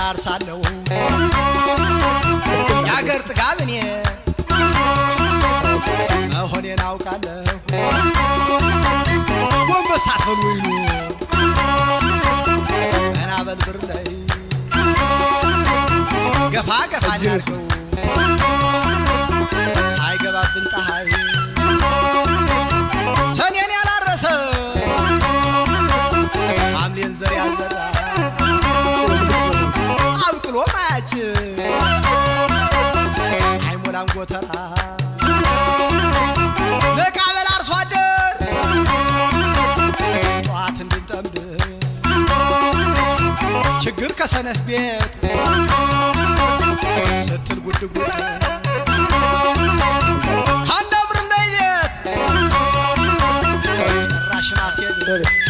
አርሳለሁ የአገር ጥጋብ እኔ መሆኔን አውቃለሁ። ጎንበስ አትበል ወይኑ ቀና በል ብር ላይ ገፋ ገፋ እናድርገው ሳይገባብን ፀሐይ። ሰኔን ያላረሰ ሐምሌን ዘር ያልዘራ አብቅሎ ማያጭድ አይሞላም ጎተራ። ነቃ በል አርሶ አደር ጠዋት እንድንጠምድ ችግር ከሰነፍ ቤት ስትል ጉድ ጉድ ከአንድ ብር ላይ ቤት ጭራሽ ናት።